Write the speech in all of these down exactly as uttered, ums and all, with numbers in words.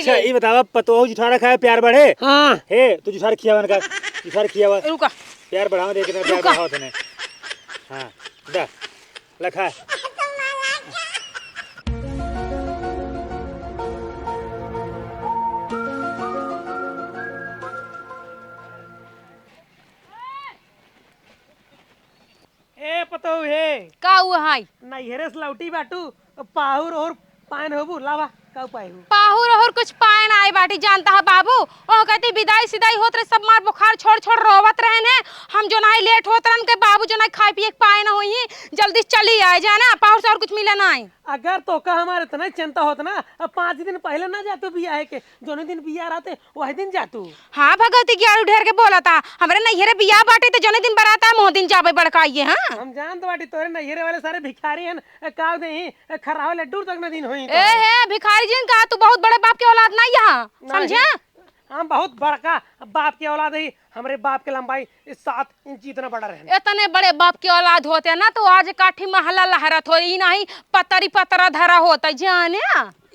के। ई बतावा, पतोहू जुठारा खाए प्यार बढ़े? हाँ। हे, तू जुठार खियावा ना का? जुठार खियावा। रुका। प्यार बढ़ावा दे, कितना प्यार रुका। बढ़ावा तने। हाँ, दा, लखा। ए पतोहू हे। का हुआ हाय? नैहरे से लौटी बाटू, पाहुर और पायन होबू, लावा, का उपाय हो? पाहुर और कुछ पाए ना आए बाटी, जानता है बाबू, ओह कहती विदाई सिदाई होत रहे, सब मार बुखार छोड़ छोड़ रोवत रहन है। हम जो नाई लेट होत रहन के बाबू जो नाई खाए पिए के पाए ना होई, जल्दी चली आए जाना, पाहुर से और कुछ मिले नाई। अगर तोका हमार इतना चिंता होत ना, अब पाँच दिन पहले ना जातू बियाह के, जोने दिन बियाह रहते वही दिन जातू। हाँ भगवती ग्यारू ढेर के बोला था, हमरे नैहरे बियाह बाटे तो जोने दिन बरात आए मोह दिन जाबे बड़का आइए। हाँ। हम जानत बाटी तोरे नैहरे वाले सारे भिखारी हन, ए, का देही, ए, खरावे लड्डू तक न दिन होई ए तोरे। हे भिखारी जी, का तू बहुत बड़े बाप के औलाद नहीं यहाँ, नहीं। समझे? हम बहुत बड़का बाप के औलाद है, हमरे बाप के लंबाई सात इंच इतना बड़ा रहन। इतने बड़े बाप के औलाद होते ना तो आज काठी महला लहरत हो, ई नहीं पतरी पतरा धरा होता, जाने?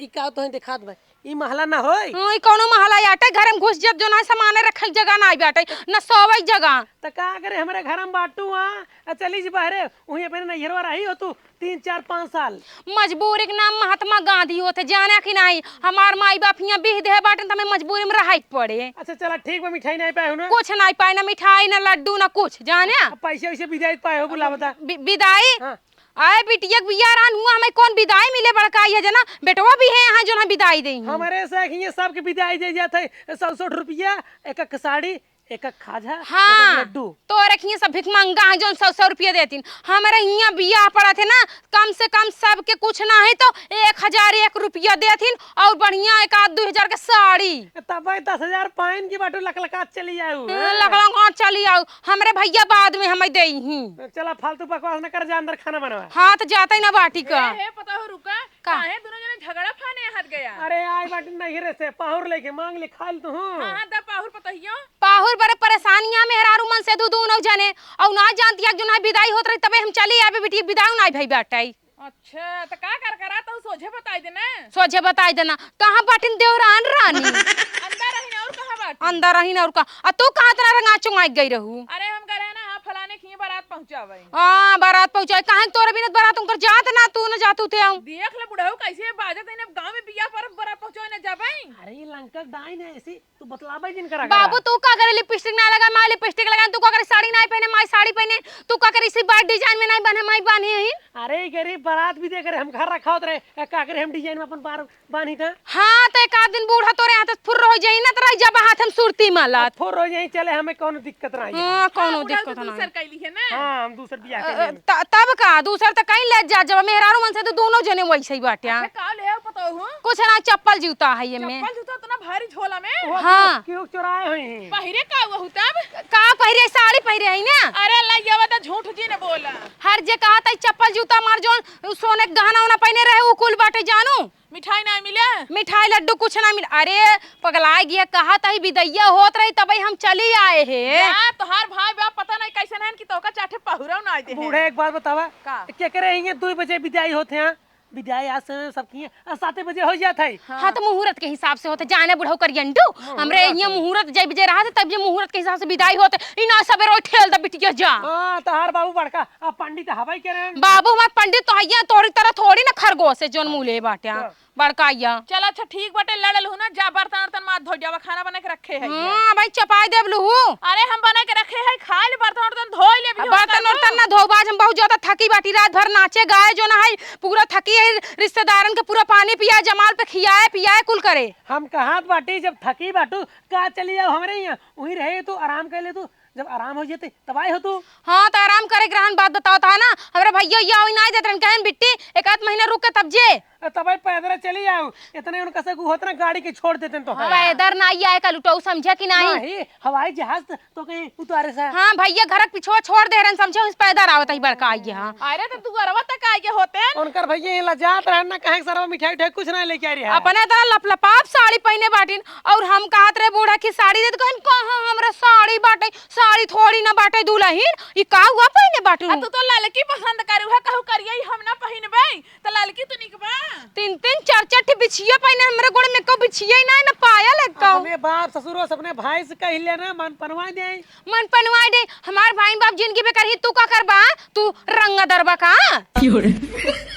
ई का तो है दिखात बा, ई महला ना होई। हाँ, ई कौनो महला आटे, घर में घुस जब जो ना सामान रखे जगह ना बाटे, न सोवे जगह। त का करे, हमरे घर में बाटू हाँ, आ चली जी बाहरे, वहीं अपने नैहरवा रही हो तू तीन, चार, पाँच साल। मजबूरी के नाम महात्मा गांधी होते, जाने कि नहीं? हमार माई बाप हियाँ बिह दे बाटे, त हमें मजबूरी में रहे के पड़े। अच्छा चला ठीक बा, मिठाई नहीं पाए हो ना? कुछ नहीं पाए, ना मिठाई, ना लड्डू, ना कुछ, जाने? अब पैसे वैसे विदाई पाए हो, बुला बता। बि-, विदाई? हाँ। आए बिटिया के बियाह रहन हुआ, हमें कौन विदाई मिले बड़का, ये जना बेटवा भी है यहाँ जो ना विदाई देही। हमारे से हियाँ सबके विदाई दे जात है, सौ सौ रुपया, एक एक साड़ी, एक एक खाजा, हाँ, एक एक लड्डू। तोरे हियाँ सब भिखमंगा है जो सौ सौ रुपया देतीन। हमारे हियाँ बियाह पड़त है ना, कम से कम सबके कुछ ना है तो एक हजार एक रुपया देतीन और बढ़िया एक आध दो हजार के साड़ी। तब भाई दस हजार पाइन की बाटू लकलकात चली आऊ, हाँ, हैं? लकलकात चली आऊ। हमरे भैया बाद में हमें देही। चला, फालतू बकवास न कर, जा अंदर खाना बनवा। हाँ, तो जाते ही ना बाटी का। ए, हे, पतोहू रुका। का? काहे दोनों जने झगड़ा फाने हाथ गया? अरे, आई बाटी नैहरे से, पाहुर लेके मांग ले, खा ले तू। हाँ, हाँ, दा पाहुर पतोहियो। पाहुर बड़े परेशानिया मेहरारू मन से दू, दोनों जने, और ना जानती है, जो ना विदाई होत रही, तबे हम चली आवे बिटिया, विदाई ना भई बाटे। अच्छा, त का कर करा, तू सोझे बताई देना। सोझे बताई देना। कहाँ बाटिन देवरान रानी? अंदर रही ना, और कहाँ बाटी? अंदर रही ना, और का? आ तू कहाँ इतना रंगा चुंगाई गई रहू? अरे, हम गए रहे ना, हाँ, फलाने की बारात पहुँचावे। हाँ, बारात पहुँचावे। काहे तोरे बिना बारात उनकर जात ना, तू न जातू ते आऊ। देख ले बुढ़ऊ, कैसे बाजत है, अब गाँव में बियाह पर बारात पहुँचावे न जाबे। अरे, ये लंका डाइन है, ऐसी तू बतलावे जिन करा बाबू, करा। तू का करे लिपस्टिक ना लगा, मैं लिपस्टिक लगा, तू का करे साड़ी ना पहने, मैं साड़ी पहने, तू का करे इसी बार डिजाइन में ना बने, मैं बानी ही। अरे, ई गरीब बारात भी देख रहे, हम घर रखा होत रहे, ए, का करे हम डिजाइन में अपन बार बानी था। हाँ, तो एक आध दिन बूढ़ा तोरे हाथ फुर्र हो जाई ना, तो रह जब हाथ हम सुरती माला। फुर्र हो जाई, चले, हमें कौनो दिक्कत ना है। हाँ, कौनो हाँ, बुढ़ा दिक्कत तो ना दूसर है। कैली है ना। हाँ, हम दूसर बियाह अ, कर लेन। त-, तब का, दूसर तो कहीं ले जा, जब मेहरारू मन से तो दोनों जने वैसे ही बाटे। अच्छा, का ले आओ पतोहू? कुछ ना, चप्पल जूता है ये में। चप्पल जूता इतना भारी झोला में? वो हाँ। क्यों, क्यों चुराए हुए हैं? पहिरे का हुआ हूँ तब? का पहिरे, साड़ी पहिरे है ना? अरे ला, ये बता, झूठ जी ने बोला। हर जे कहा था चप्पल जूता मार, जो सोने के गहना उना पहने रहे, वो कुल बाटे जानू। मिठाई ना मिले? मिठाई लड्डू कुछ ना मिले। अरे पगला गया, कहा था बिदैया होत रही तब हम चली आए हे। जा, तोहार भाई बाप पता नहीं कैसे नहीं कि तोका चार ठे पहुरा ना दे। बूढ़े एक बात बतावा, का? केकरे हियाँ दो बजे बिदाई होत है? बिदाई आज से सबकी है, आ, साते बजे हो जात है। हाँ। हाँ, तो मुहूर्त के हिसाब से होते, जाने बुढ़ऊ करियंडू, मुहूर्त हमरे यहाँ से। मुहूर्त जब बजे रहा था, तब ये मुहूर्त के हिसाब से बिदाई होते। ई ना सबेरो ठेल द बिटिया जा। हाँ, तोहार बाबू बड़का, आ, पंडित हवाई के रहन। बाबू हमार पंडित तो हइया, तोरी तरह थोड़ी ना खरगोश है, जोन मुँह ले बाटे, हाँ। हाँ। बड़का आइया। चल अच्छा ठीक बाटे, लड़ल हूँ ना, जा बर्तन उर्तन मार धो जावा, खाना बना के रखे है। हाँ, भाई चपाई देब लूहू। अरे हम बना के रखे है, खा ले बर्तन उर्तन धो ले भी बर्तन उर्तन ना धोबा, आज हम बहुत ज्यादा थकी बाटी, रात भर नाचे गाए जो ना है, पूरा थकी है, रिश्तेदारन के पूरा पानी पियाए, जमाल पे खियाए पियाए कुल करे। हम कहात बाटी जब थकी बाटू का चली जाओ हमरे यहाँ, वहीं रहे तू, आराम कर ले तू, जब आराम हो जाते तब आए हो तू। हाँ, तो आराम करे के रहन, बात बताओ था ना, हमरा भैया ये आवे ना देत रहन, कहेन बिट्टी एक आध महीना रुक के तब जे। अ, तब आए पैदल चली आओ, इतने उनका से होत ना गाड़ी के छोड़ देते तो। हाँ। पैदल ना आए का लुटाऊ, समझे कि नहीं? नहीं, हवाई जहाज त-, तो कहीं उतारे सा। हाँ, भैया घर के पिछुआ छोड़ दे रहन, समझे, उस पैदल आवत ही बड़का आइया। हाँ। अरे तो दुआरवा तक आइया होते। उनकर भैया ये लजात रहन ना, कहे सरवा मिठाई उठाई कुछ ना लेके आ रही है। अपने तरह लपलपाप साड़ी पहने बाटिन, और हम कहत रहे बूढ़ा के साड़ी दे, तो कहन, "कहाँ हमरा साड़ी बाटे? साड़ी थोड़ी ना बाटे दुलहिन, ई का हुआ पहिने बाटू?" आ, तू तो ललकी पसंद करू है, कहू करिया ही हम ना पहिनबे, तो ललकी तो निक बा। तीन तीन चार चार ठे बिछिया पहिने, हमरे गोड़ में एको बिछिया ही ना है, ना पायल एको। अपने बाप ससुरो से अपने भाई से कहि लेना, मन पनवा दे। मन पनवा दे, हमार भाई बाप जिनगी बेकार ही, तू का करबा? तू रंगा दरबा का? क्यों रे?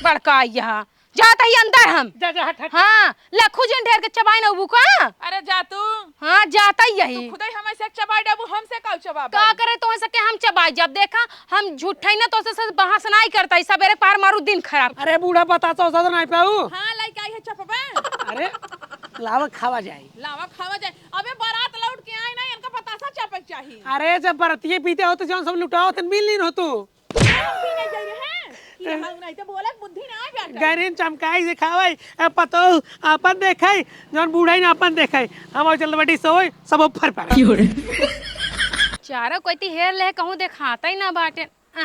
बड़का यहाँ। जात ही अंदर हम। जा, जा, हट, हट। हाँ, लखू जिन ढेर के चबाई ना उबू का। अरे जा तू। हाँ, जाता ही यही। तू खुदे हम ऐसे चबाई डाबू, हमसे का चबाबा? का करे तो ऐसे के हम चबाई जब देखा, हम झूठे ना तो से, से बहस नहीं करता, इस सबेरे पार मारू दिन खराब। अरे बूढ़ा बतासा उसासा नहीं पाऊ। हाँ, लइका आई है चपबा। अरे लावा खावा जाई। लावा खावा जाए। अबे बारात लौट के आए ना, इनका बतासा चपक चाहिए। अरे जब बरतिये पीते हो तो जौन सब लुटाओ तो मिल नहीं हो तू। हम भी नहीं जाई रहे हैं। कि हम नहीं तो बोलत बुद्धि ना आ जाता। गैरिन चमकाई से खावई, ए पतोह आपन देखई, जौन बूढ़ा ही ना आपन देखई। हम और चल बटी सोई, सब ऊपर पर। चारों कोई ती हेर ले कहूँ देखाता ही ना बाटे। आ,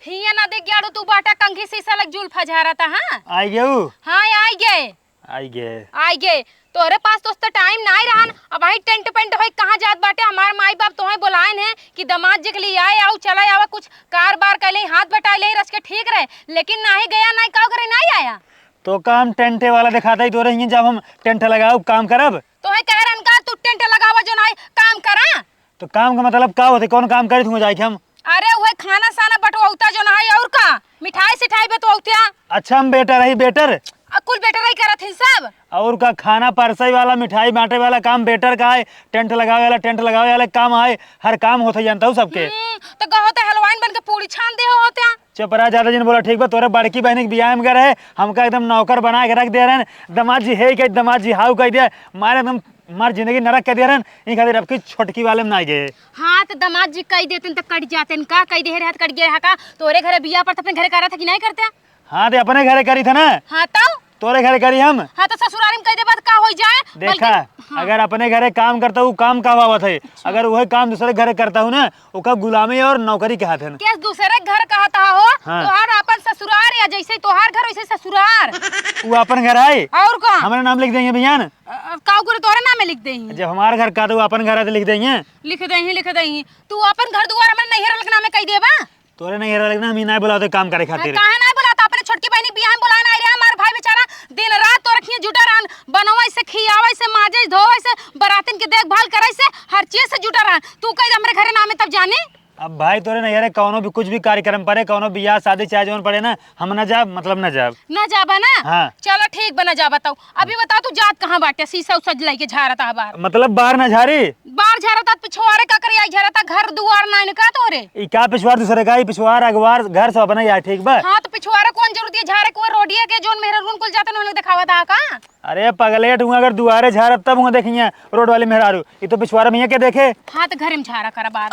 हिया ना देख ग्याड़ू तू बाटा कंघी सीसा लग जुल्फा झारता, हाँ? आई गयू? हाँ, आई गए। आई गे। आई गे। तोहरे पास तो उतना टाइम नाई रहन। अब वही टेंट पेंट होई कहाँ जात बाटे? हमार माई बाप तोहे बुलाएन है कि दामाद जी के लिए आए, आओ, चला आवा, कुछ कार बार कर ले, हाथ बटाई ले, रच के ठीक रहे। लेकिन नाही गया, नाही काव करे, नाही आया। तो काम टेंटे वाला दिखाता ही तोरे हियां, जब हम टेंट लगाओ काम करब। तोहे कह रहन का तू टेंट लगावा जो नाही काम करा? तो काम का मतलब का होते? कौन काम करी तुम जाए के हम? अरे उहे खाना साना बटवौता जो नाही और का? मिठाई सिठाई बटवौत्या। अच्छा हम बेटर रही बेटर। आ, कुल बेटर रही करत ही सब। और का खाना परसई वाला, मिठाई बांटे वाला काम बेटर का है, टेंट लगावे वाला, टेंट लगावे वाला काम है, हर काम होत है जानता हूँ सबके। हम्म, तो कहो तो हलवाइन बन के पूरी छान दे हो होत्या। चुप रहा, ज्यादा जिन बोला ठीक बा। तोरे बड़की बहन के बियाह में गए रहे, हमका एकदम नौकर बना के रख दे रहे हैं। दामाद जी है कह, दामाद जी हाउ कह दिया, मारे एकदम मार जिंदगी नरक कर दिया रहन, ई खातिर अब की छोटकी वाले में ना गए। हाँ, तो दामाद जी कह देते तो कट जाते, का कह दे रहे, कट गया रहा का? तोरे घरे बियाह पर तो अपने घरे करा था कि नहीं करते? हाँ, तो अपने घरे करी था ना। हाँ, तो? तोरे घरे करी हम। हाँ, तो ससुरारी में कह दे बात का हो जाए? देखा, बल्कि, हाँ। अगर अपने घरे काम करता हूँ, काम का बाबत है, अगर वही काम दूसरे घरे करता हूँ ना, ओका गुलामी और नौकरी कहत हन। केस दूसरे घर कहत हा हो, हाँ। तोहार आपन ससुरार या जैसे तोहार घर वैसे ससुरार। वो आपन घर आए। और का? हमारे नाम लिख देंगे भैया ना। अ, अ, काऊ करे तोरे नाम में लिख देंगे। जब हमार घर का तो वो आपन घर आए तो लिख देंगे। लिख देंगे, लिख देंगे। तू आपन घर दुआर हमारे नैहर वाले के नाम में कह देबा। तोरे नैहर वाले के ना हम ही ना बुलाते काम करे खातिर। काहे ना बुलाता? अपने छोटकी बहनी बियाह में बुलाए ना आए रे, हमार भाई बेचारा दिन रात तोरे खिए जुटा रहन, बनवाई से, खियावाई से, माजे धोवाई से, बरातिन के देखभाल कराई से, हर चीज से जुटा रहन। तू कह दे हमरे घरे नाम में तब जाने। अब भाई तोरे नैहरे कौनो भी कुछ भी कार्यक्रम पड़े, कौनो बियाह शादी चाहे जौन पड़े ना, हम ना जाब, मतलब ना जाब। ना जाबा ना? हाँ। चलो ठीक बा, ना जाबा तऊ। अभी बताओ तू जात कहाँ बाटे? सीसा उसा लइके झारत हा बार। मतलब बार ना झारी? बार झारत हा, पिछवारे का करे आई झारत हा, घर दुआर ना इनका तोरे। ई का पिछवार दूसरे का, ई पिछवार अगवार घर सब अपना यार ठीक बा। हाँ तो पिछवारे कौन जरूरत है झारे को, रोडिया के जौन मेहरारून कुल जाते ना उन्हें दिखावा था का? अरे पगलेट हुआ, अगर दुआरे झारत तब हुआ देखिए रोड वाली मेहरारू, ये तो पिछवाड़ा में के देखे। हाँ, तो घरे में झारा करा बार।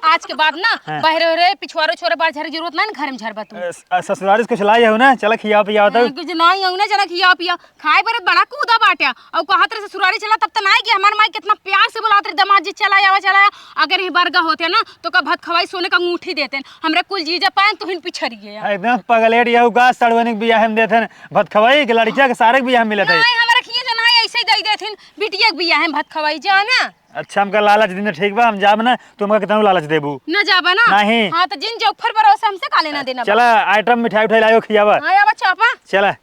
आज के बाद ना हाँ। बहरे ओहरे पिछवाड़ो छोरे बार झारे जरूरत ना, घरे में झारबा तू। अ, स-, अ, ससुरारी से कुछ लाई हो ना, चला खियाओ पियाओ तब। हाँ, कुछ ना ही हो ना, चला खियाओ पियाओ। खाए बरत बड़ा कूदा बाटे। और कहा तेरे ससुरारी चला तब तो ना गया। हमार माई कितना प्यार से बुलात रही, "दामाद जी चला आवा, चला आवा।" अगर ये बरगा होते ना तो का भात खवाई सोने का अंगूठी देते। हमरा कुल जीजा पाए तुहिन पिछड़ी गया। एकदम पगलेट यहू का सड़वनिक बियाह में देते हैं। भात खवाई के लड़किया के सारे के बियाह में मिलत है। नहीं, हमरा खिए जो ना ऐसे ही दे देथिन। बिटिया के बियाह में भात खवाई जाना। अच्छा, हमका लालच दिन ठीक बा, हम जाब ना, तू हमका कितना लालच देबू? ना जाबा ना? नहीं। हाँ, तो जिन जो फिर भरोसे हमसे का लेना देना बा। चला, आइटम मिठाई उठाई लायो, खियावा। हाँ, आवा चापा। चला।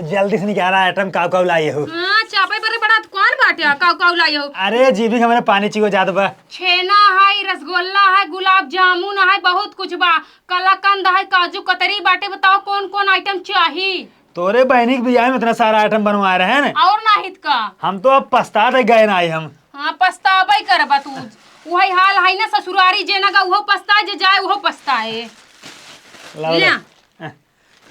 जल्दी से निकाला आइटम, काव काव लाए हो? हाँ, चापे बरे बड़ा कौन बाटे, काव काव लाए हो? अरे, जीभी के हमरे पानी चिको जात बा। छेना है, रसगुल्ला है, गुलाब जामुन है, बहुत कुछ बा। कलाकंद है, काजू कतरी बाटे, बताओ कौन कौन आइटम चाही? तोरे बहनी के बियाह में इतना सारा आइटम बनवाए रहे हैं। और नाहित का? हम तो अब पछतात है गए ना आए हम। हाँ, पछताबे करबा तू। वही हाल है ना ससुरारी, जे ना गा उहो पछताए, जे जाए उहो पछताए। लाओ ले। ले।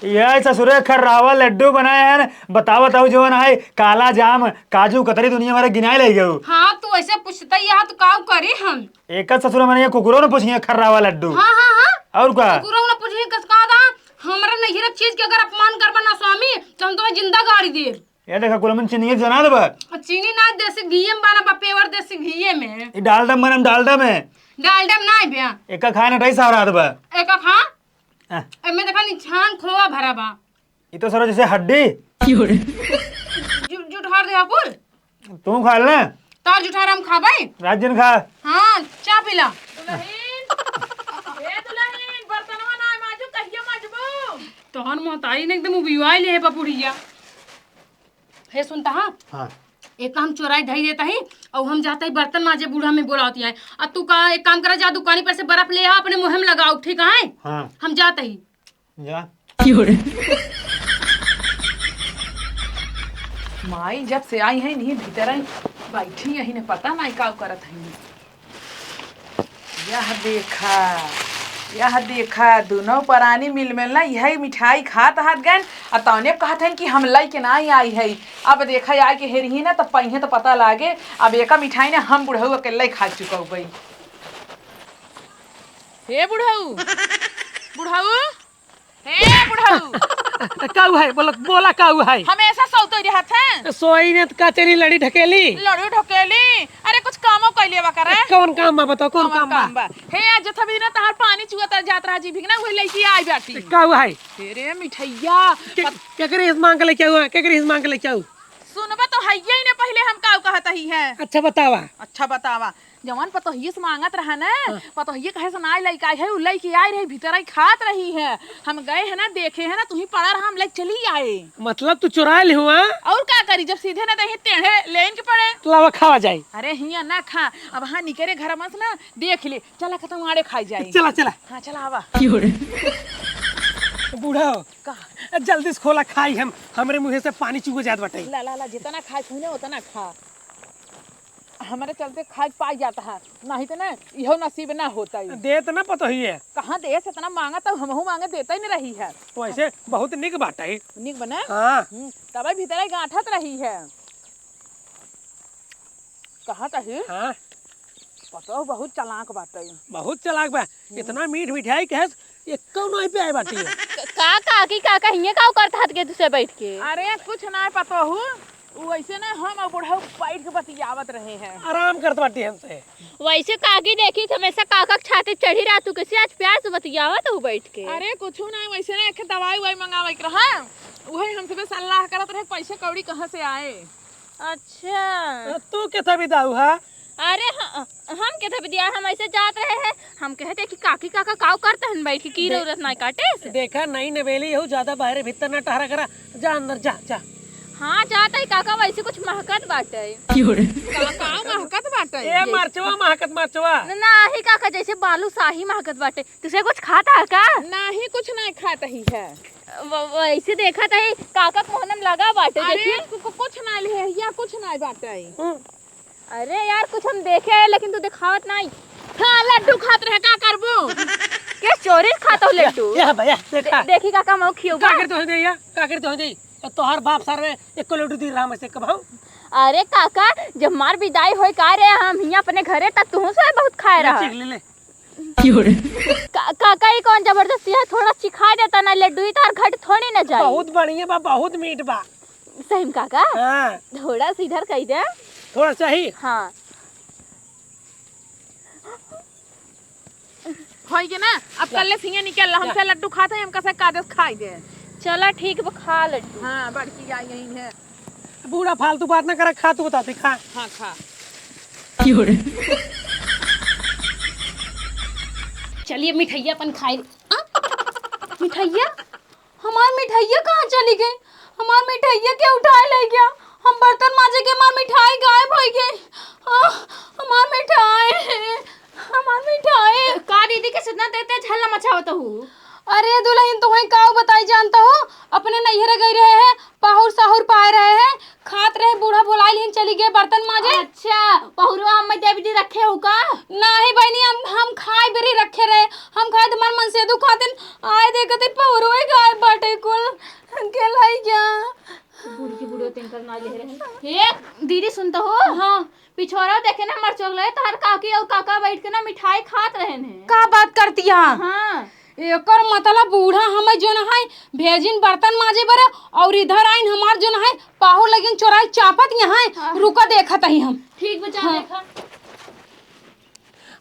यह ससुरे खर्रावा लड्डू बनाए हैं, बताओ बताओ जवन है काला जाम, काजू कतरी दुनिया भर गिनाए ले गयो। हाँ, तू ऐसे पूछता ही है तो काऊ करे हम? एक ससुर मने कुकुरो ने पूछिए खर्रावा लड्डू। हाँ, हाँ, हाँ। और का? कुकुरो ने पूछिए कस का दा, हमरा नैहर चीज के अगर अपमान करबा ना स्वामी, तो हम तुम्हें जिंदा गाड़ी देब। ये देखा, कुल मन चीनी के जना देबा। आ चीनी ना, देसी घीये में बना बा, pure देसी घीये में। ई डालडा में बनम, डालडा में। डालडा में ना बे। एका खाए ना टाई सारा देबा। एका खा। आ। एमे देखा निछान खोवा भरा बा। ई तो सरो जैसे हड्डी। जु-, जुठार ठाकुर, तू खा ले। तार जुठार हम खाबे। राजन खा। हाँ, चाह पिला। दुलहिन, ए दुलहिन, बर्तनवा ना माजू, कहिया माजबू? तोहर महतारी ने एकदम उबियाई ले है बपुड़िया। हे सुनता, हाँ? हाँ। एक हम चोराई धई देता ही, और हम जाता ही बर्तन माजे, बूढ़ा में बोलावती है। आ तू का, एक काम करा, जा दुकानी पर से बर्फ ले आ, अपने मुँह में लगाओ, ठीक है? हाँ। हम जाता ही। जा। माई जब से आई है, नहीं भीतर आई, बैठी यही ने, पता नहीं का करत है। यह देखा, यह देखा, दुनो परानी मिल मिल ना, यही मिठाई खात हाथ गन, आ तौने कहत हन कि हम लइके ना आई है। अब देखा, आके हेरही ना, त पइहे त पता लागे। अब एका मिठाई ना हम बुढ़ऊ अकेले खा चुकउबई। हे बुढ़ऊ, बुढ़ऊ, हे बुढ़ऊ। काऊ है? बोला, बोला काऊ है? हमेशा सोते रहत हैं। सोई ने त का चली लड़ी ढकेली? लड़ी ढकेली? अरे कुछ कामो कइले बा करे। कौन काम बा बताओ, कौन कौन काम बा? काम बा? हे आज जथा भी ना तहार पानी चुआ तर जात रहा जी, भिगना हुए लइके आई बाटी। काऊ है? अरे मिठैया। के, पत- केकरे हिस मांग के लेके आऊ, केकरे हिस मांग के लेके आऊ? सुनबा तो हइये ही ने, पहिले हम काऊ कहत ही है। अच्छा बतावा। अच्छा बतावा। जवन पतोहिए से मांगत रहा ना, हाँ। पतोहिए कहे से ना लइके आई है, उ लइके आई रही, भीतर आई खात रही है। हम गए है ना, देखे है ना, तू ही पड़ा रहा, हम लइके चली आए। मतलब तू चुराए ले हुआ? और का करी, जब सीधे ना दे, टेढ़े लेन के पड़े। तो लावा खावा जाए। अरे हिया ना खा, अब हाँ निकरे घर में से ना, देख ले, चला खतम आड़े खाई जाए। चला, चला। हाँ, चला आवा। बूढ़ा हो। का? जल्दी से खोला, खाई हम, हमरे मुँहे से पानी चुआ जात बाटे। ला, ला, ला, जितना खाए खूने उतना खा। हमरे चलते खाए पाई जाता है, नहीं तो ना इहो नसीब ना होता ही। देत ना पतोहिए। कहाँ देस, इतना मांगा तब हमहू मांगे देता ही नहीं रही है। वैसे बहुत निक बाटे। निक बने? हाँ। हम्म, तबे भीतर गांठत रही है। कहा तही? हाँ। पतोह बहुत चालाक बाटे। बहुत चालाक बा। हम्म। इतना मीठ मिठाई कहे, एक्को नहीं पे आए बाटी। क-, का काकी, काका हिये का करत हाथ के दूसरे बैठ के? अरे कुछ ना पतोहू, उ ऐसे ना हम और बुढ़ऊ बैठ के बतियावत रहे हैं। आराम करत बाटी हमसे। वैसे काकी देखी तो हमेशा काका के छाती चढ़ी रहा, तू कैसे आज प्यार से बतियावत हो बैठ के? अरे कुछ ना, वैसे ना एक दवाई उवाई मंगावे के रहा, उहे हमसे बस सलाह करत रहे पैसे कौड़ी कहाँ से आए। अच्छा। अ, तू केथा बिदाऊ हा? अरे ह-, हम केथा बिदिया, हम ऐसे जात रहे हैं, हम कहते कि काकी काका काव करते हैं बैठ के, की दे-, जरूरत नहीं काटे से। देखा, नई नवेली हो, ज्यादा बाहरे भीतर ना टहरा करा, जा अंदर जा, जा। हाँ, जात ही काका, वैसे कुछ महकत बाटे। का, का महकत बाटे? ए, मरचवा महकत, मरचवा। न-, नाही काका, जैसे बालूशाही महकत बाटे। तुसे कुछ खाता है का? नाही, कुछ नहीं खात ही है। व-, वैसे देखत ही काका के मुँह में लगा बाटे, अरे, देखी। कु-, कु-, कुछ ना ले है, या कुछ ना बाटे। हम्म। अरे यार, कुछ हम देखे हैं, लेकिन तू दिखावत नहीं। हाँ, लड्डू खात रहे, का करबू? के चोरी खात हो लड्डू? या, या भैया, देखा। दे-, देखी काका, मऊ खियौबा। का करते हो दे या? का करते हो दे? तो तोहर बाप सारे एको लड्डू दी रहा हमसे कबहू। अरे काका, जब मार विदाई होई का रे, हम हियाँ अपने घरे तक तुहूँ से बहुत खाए रहा। ले, ले, ले। का-, काका, ई कौन जबरदस्ती है? थोड़ा चिखा देता ना लड्डू, ई तार घट थोड़ी ना जाई। बहुत बढ़िया बा, बहुत मीठ बा। सही में काका? हाँ। थोड़ा सा इधर कही दे। थोड़ा सा ही? हाँ। होई के ना, अब कल से हियाँ निकल ला, हमसे लड्डू खात है, हम कसे कादस खाई दे। चला ठीक बा, खा लड्डू। हाँ, बड़की आई यही है। बूढ़ा फालतू बात ना करा, खा तू बता दे, खा। हाँ, खा। चलिए मिठैया अपन खाए। आ? मिठैया? हमार मिठैया कहाँ चली गई? हमार मिठैया के उठाए ले गया? हम बर्तन माजे के हमार मिठाई गायब हो गई। आ, हमार मिठाई, हमार मिठाई। का दीदी के इतना तेज तेज हल्ला मचावत हूँ? अरे दुलहिन, तुहई का बताई जानत हो, अपने नैहरे गई रहे हैं, पाहुर साहुर पाए रहे हैं, खात रहे, बूढ़ा बोलाइल हिन चली गए बर्तन माजे। अच्छा, पहुरवा अम्मा देवी जी रखे हो का? नाही बहिनी, हम, हम खाए बेरी रखे रहे, हम खाए तो हमार मनसेदू खातिन आए देखते पहुरवा गायब बाटे कुल, के लाई गया। बूढ़ी की बूढ़ी तिनकर ना ले रहे। हे दीदी सुनत हो? हाँ। पिछोरा देखे ना, हमार चोगले तोहर काकी और काका बैठ के ना मिठाई खात रहे हैं। का बात करती है? हाँ। एकर मतलब बूढ़ा हमें जोन है भेजिन बर्तन माजे बरे और इधर आइन हमार जोन है पाहुर लगिन चोराई चापत यहाँ है। हाँ। रुका देखत ही हम। ठीक बचा हाँ। देखा।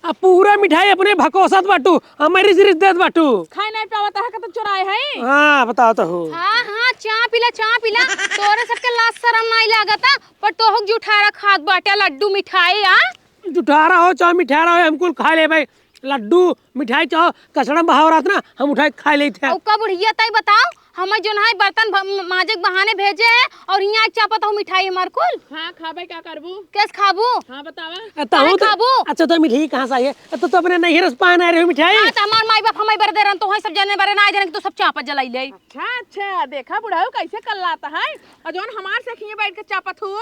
अब पूरा मिठाई अपने भकोसत बाटू, हमें रिस रिस देत बाटू। खाए नहीं पावत है का तो चोराए है। हाँ, बताओ तो हो। हाँ, हाँ, चाह पिला, चाह पिला। तोरे सबके लाज शरम नहीं लागत है। पतोहू के जुठारा खात बाटे, लड्डू मिठाई, आ? जुठारा हो चाहे मिठारा हो, हम कुल खाइ लेबे। लड्डू, मिठाई चाहो, कचड़ा में बहाव रहत ना, हम उठाइ के खाइ लेइत है। अउ का बुढ़िया तई बताओ, हमें जौन है बर्तन भ-, माजे के बहाने भेजे है अउर हियाँ चापत हो मिठाई हमार कुल। हाँ, खाबे का करबू? कैस खाबू? हाँ, बतावा। अ, तहूँ काहे तो खाबू? अच्छा, तो मिठाई कहाँ से आई है? अ, तो, तो अपने नैहरे से पाए ना रहे हो मिठाई? हाँ, तो हमार माई बाप हमें बरे दे रहन, तो वही सब जने बरे ना आए देन कि तू सब चापत जलाई ले। अच्छा, अच्छा, देखा बुढ़ऊ कैसे कल्लात है। अ जौन हमार से खिए बैठ के चापत हो।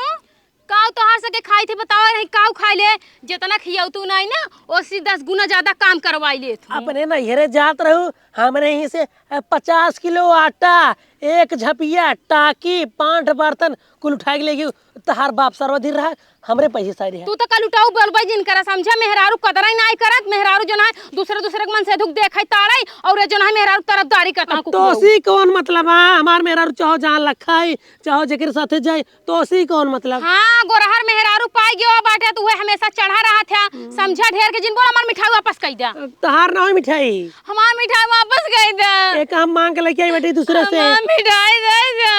काऊ तोहार सके खाई थे, बतावा नहीं काऊ खाई ले, जितना खियाऊ तू नहीं ना, ओसी दस गुना ज्यादा काम करवाई ले तू। अपने नैहरे जात रहू, हमरे यहीं से, अ, पचास किलो आटा, एक झपिया, टाकी, पांठ बर्तन कुल उठाइ के लेगी। तहार बाप सरवा धीर रहा, हमरे पैसे सारे हैं। तू तो कल उठाऊ बोलबे जिन करा, समझा? मेहरारू कदरा ही नाई करत, मेहरारू जौन है दूसरे दूसरे के मन से दुख देखाई ताड़ाई, अउर ये जौन है मेहरारू तरफदारी करता अब कुकुर। तोसी कौन मतलब है? हमार मेहरारू चाहो जहाँ लखाई, चाहो जेकरे साथे जाई, तोसी कौन मतलब? हाँ, गोरहर मेहरारू पाई गयो बाटे, तो उहे हमेशा चढ़ा रहत है। हम्म। समझा ढेर के जिन बोल, हमार मिठाई वापस कई दे। तहार ना होई मिठाई। हमार मिठाई वापस कई दे। एक हम मांग के लेके आई बेटी दूसरे से। हमार मिठाई दे दे।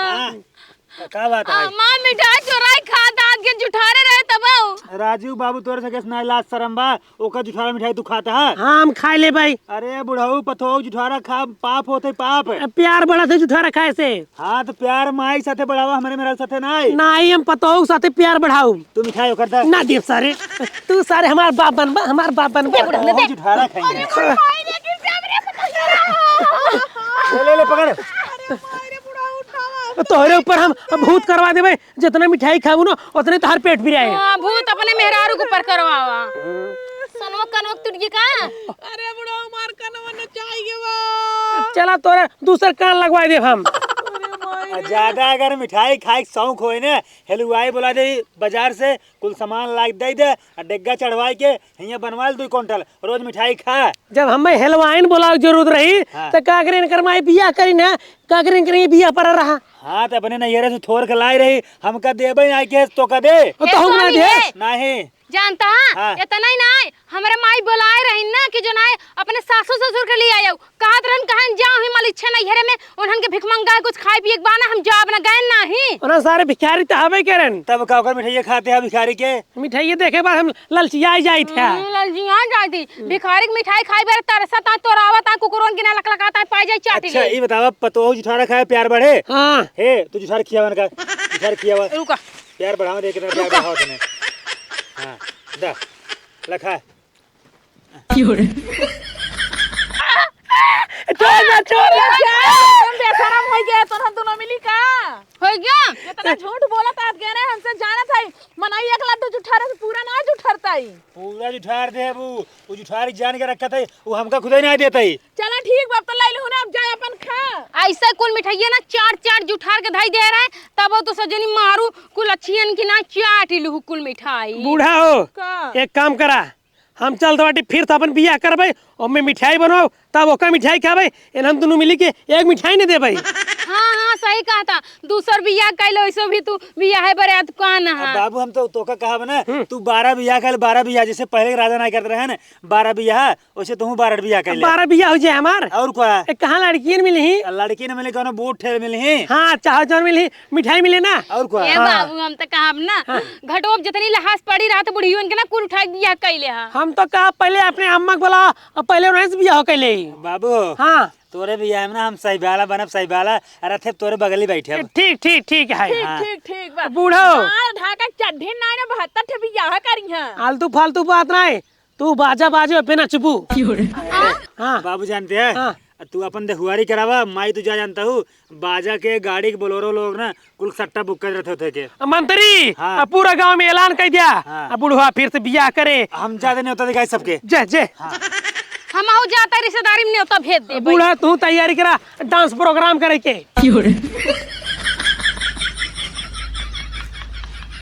हाँ, का बात है? हमार मिठाई चोराई खा दाद के जुठारे रहे तब। राजू बाबू तोरे से कैसे ना लाज शरम बा? ओकर जुठारा मिठाई तू खाता है? हाँ, हम खाइ लेबे। अरे बुढ़ऊ, पतोह जुठारा खा, पाप होते पाप। प्यार बढ़त है जुठारा खाए से। हाँ, तो प्यार माई साथे बढ़ावा, हमरे मेहरारू साथे नाई। नाई, हम पतोह साथे प्यार बढ़ाऊ। तू मिठाई ओकर दे। ना देब सारे। तू सारे हमार बाप बनबा, हमार बाप बनबा। दे बुढ़ऊ, दे। पतोह जुठारा खाएंगे। अरे माई रे, गिर जा रे, पकड़ ले। ले, ले, ले, पकड़। अरे माई रे, बुढ़ऊ उठावा। तोहरे ऊपर हम भूत करवा देबे। जितना मिठाई खाबू ना, उतने तहार पेट पिराए। हाँ, भूत अपने मेहरारू के ऊपर करवावा। सनवा कनवा टूट गई का? अरे बुढ़ऊ, मार कनवा न चाहिए बा। चला, तोरा दूसर कान लगवाइ देब हम। अरे माई आ, रे। ज्यादा अगर मिठाई खाए के शौक होए ना, हलवाई बोला दे बाजार से, कुल सामान लाइ दे दे, आ डेग्गा चढ़वाई के हियाँ बनवा ले दुई कुंटल, रोज मिठाई खा। जब हमें हलवाइन बोलावे के जरूरत रही, हाँ। तो का करें, इनकर माई बियाह करी ना, का करें, इनकर ये बियाह पर रहा। हाँ, तो अपने नैहरे से थोर के लाई रही, हमका देबे ना के तो का दे। ओ, तो ए, हम ना स्वामी दे। है। नहीं। जानता है, हाँ। इतना ही ना है, हमरे माई बोलाए रही ना कि जो ना है, अपने सासू ससुर के लिए आयो। कहत रहन, कहन जाओ ही मलिच्छे नैहरे में, उन्हन के भिखमंगा कुछ खाए पिए के बहाना हम जाब ना, गए नाही। उन्हन सारे भिखारी तो हवे के रहन। तब का ओकर मिठाइये खाते हैं भिखारी के? मिठाइये देखे बाद हम ललचिया जाइत है। हम्म, ललचिया जाइत ही। भिखारी के मिठाई खाई बेर तरसत आ, तोरावत आ, कुकुरन के ना लकलकात आ, पाई जाई चाटी अच्छा, ले। ई बतावा, पतोह जुठारा खाए प्यार बढ़े? हाँ। हे, तू जुठार खियावन का? जुठार खियावा। रुका। प्यार बढ़ावा दे, कितना प्यार रुका। बढ़ावा तने। हाँ, दा, लखा। क्यों रे? छोड़ दे, छोड़ दे। तुम बेशरम हो गए, तो हम दोनों मिली का? हो गया? इतना झूठ बोलत आत गए ना, हमसे जानत है। मनई एक लड्डू जुठारे से पूरा ना जुठरता ही। पूरा जुठार देबू, उ जुठारी जान के रखत है, उ हमका खुदे ना देत है। चला ठीक बा, अब तो लैलू ना, अब जाए अपन खा। ऐसे कुल मिठाइया ना चार चार जुठार के धई दे रहे, तब तो सजनी मारू कुल अच्छियन की ना चाट लूहू कुल मिठाई। बूढ़ा हो, का? एक काम करा, हम चलत बाटी फिर तो अपन बियाह करबे, ओमे मिठाई बनाओ, तब ओका मिठाई खाबे, एन हम दुनू मिली के एक मिठाई न देबे। हाँ, हाँ, सही कहता। दूसर बियाह कैलो, ऐसो भी तू बियाह है बरे अतकान अब है। बाबू, हम तो तोका कहब ना, हम्म। तू बारह बियाह कैल, बारह बियाह, जैसे पहले के राजा नाई करत रहे ना, बारह बियाह, वैसे तू बारह बियाह कैले। बारह बियाह हो जाए हमार। और का? ए, कहाँ लड़कियन मिली ही? लड़की न मिली, कौनो बूढ़ ठेर मिली ही। हाँ, चाहे जौन मिली ही, मिठाई मिले ना। और का? ए हाँ। बाबू, हम तो कहब ना, हाँ। घटोप जितनी लहास पड़ी रहत बुढ़ियन के ना, कुल उठाई बियाह कैले हा। हम तो कहब पहले अपने अम्मा के बोला, अब पहले उन्हें से बियाह कैले ही। बाबू, हाँ। तोरे बियाह में ना हम सहिबाला बनब, सहिबाला, अरे थे तोरे बगली बैठे। ठीक, ठीक, ठीक है। ठीक, हाँ। ठीक, ठीक बा। बूढ़ो। मार ढाका चड्ढी नाई ना बहत्तर ठे बियाह करी हैं। आलतू फालतू बात नाई, तू बाजा बाजे पे नचबू। क्यों रे? हाँ। बाबू जानते हैं, हाँ। तू अपन देखुआरी करावा, माई तू जा जानता हूँ, बाजा के, गाड़ी के, बोलेरो लोग ना, कुल सट्टा बुक कर रहे थे के। आ, मंत्री, हाँ। आ, पूरा गांव में ऐलान कर दिया। हाँ। आ, बुढ़वा फिर से बियाह करे। हम ज्यादा न्योता दिखाई सबके। जय, जय। हाँ। हम आहू जाता रिश्तेदारी में न्योता भेज दे। बूढ़ा, तू तैयारी करा, डांस प्रोग्राम करे के। क्यों रे?